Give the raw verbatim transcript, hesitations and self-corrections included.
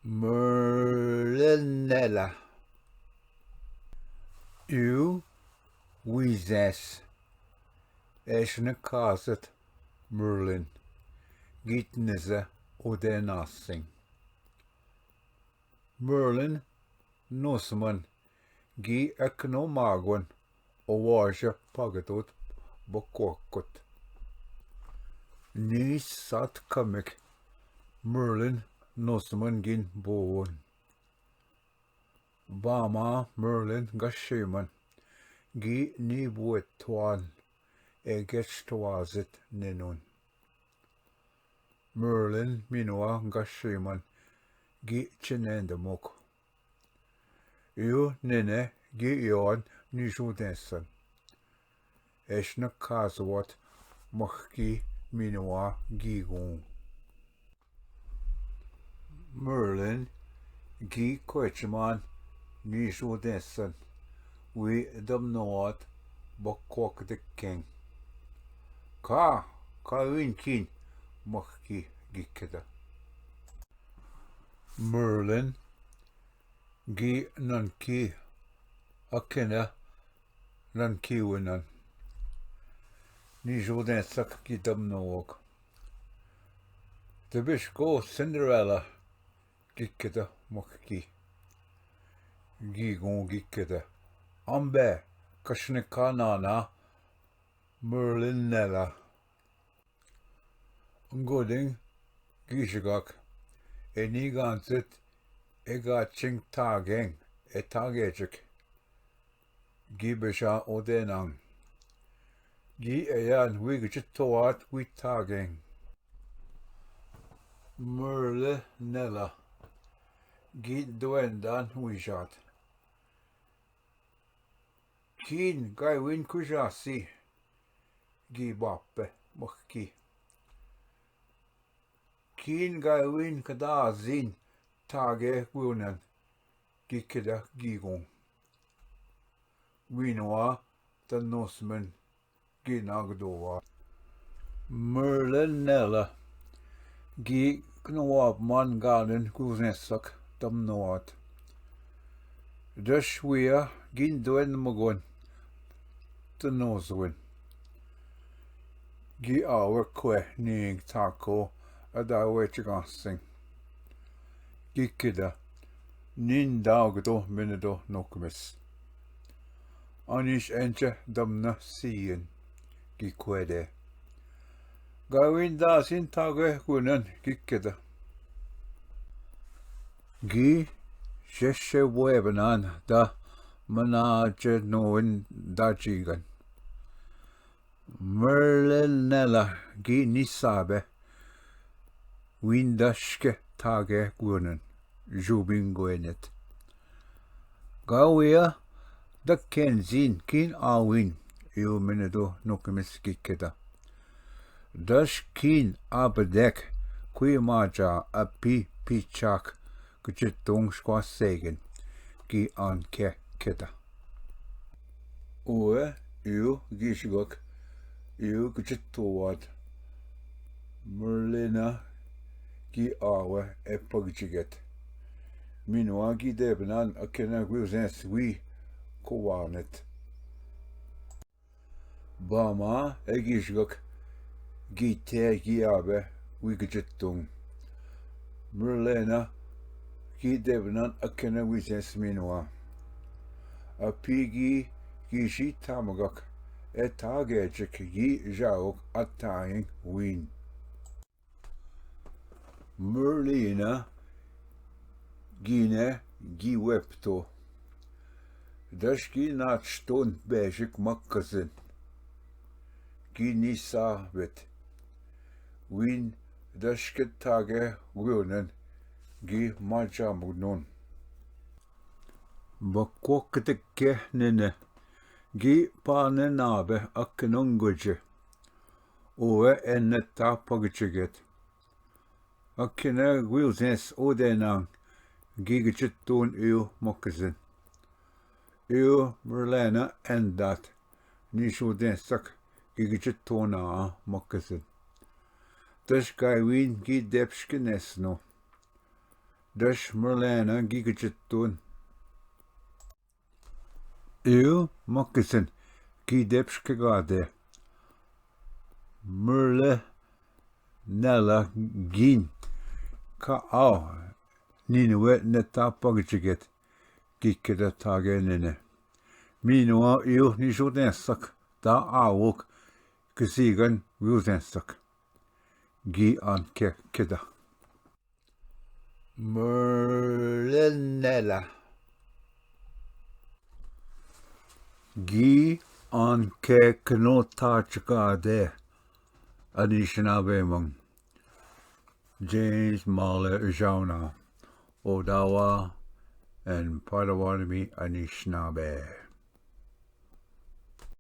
Merlin Nella. U Wizens. Esne kazet Merlin. Git neze ode nasing. Merlin Nusman. Gi ekno magon. Owaja pagetot bakwakot. Ni sat kamek. Merlin Nusman gin bowon. Bama Merlin gashiman. Gi ni buetwan. Egech twazet nenun. Merlin minwa gashiman. Gi chinendamok. Iu nene gi ion ni judensan. Eshna kazwat makki minwa gigun. Merlin gi kochman ni judensan. Wi damnowat bakwak de keng. Ka, ka winkin makki gikeda. Merlin gi nanki akena nanki winan. Ni judensak gi damnowok. Tabishko Cinderella gikeda makki. Gigun gikeda. Ambe kashnika nana Merlin Nella. Ngoding gishigak. Eni ganset egaching tageng etagechik. Gi besha odenang. Gi eyan wi gichitowat wi tageng. Merlin Nella. Gi duendan wijat. Kin gaiwin kujasi. Gi bappe makki. Kin gaiwin kadazin tage gunan. Gikeda gigun. Winwa tanosmen. Gi nagdowa. Merlin Nella. Gi knowapman ganen guzensak tamnowat. Dashwia gin duen magon. Tanozwin. Gi awe kwe ning tako adawe chigansing. Gikida. Nin dagdo minado nokmis. Anish enche damna siyin. Gikwede. Gawin dasin tage gunan gikida. Gi sheshe webanan da manache noin dajigan. Merlin Nella gi nisabe. Windashke tage gunan. Jubin gwenet. Gawia da kenzin kin awin. Yu menedo nukimis gikeda. Dash kin abdek kui maja api pichak. Gchitung shkwa segen. Ki anke keda. Ue, iu gishgok, iu gchitowat. Merlina gi awe e pagjiget. Minwa gi debnan akena gwilzens wi kowanet. Bama e gishgok gi te gi abe wi gjitung. Merlena gi debnan akena wi zens minwa. Api gi gishi tamagok e tagejik gi jaok ataing win. Merlina gine gi wepto. Dashki nachton bejik makkazin. Gi nisa vet. Win dashki tage gunen gi majamgnun. Bakokte ke nene gi pane nabe aknongoje. Owe enne ta pagchiget. Akine gwilzens odenan gi gchitun iu makkazin. Iu Merlena endat. Nishu densak gi gchituna makkazin. Dash gaiwin gi depshkinesno. Dash murlena gi gachitun. Eu mokisen gi depsh ke gade. Murle nela gin ka au ninwe neta pagchiget gi keda tage nene. Minua eu ni jodensak da awuk kisigan gudensak. Gi an ke keda. Murlenela. Gi an ke kno ta chka de. Anishinaabe mang. James Male Jauna. Odawa and Potawatomi Anishinaabe.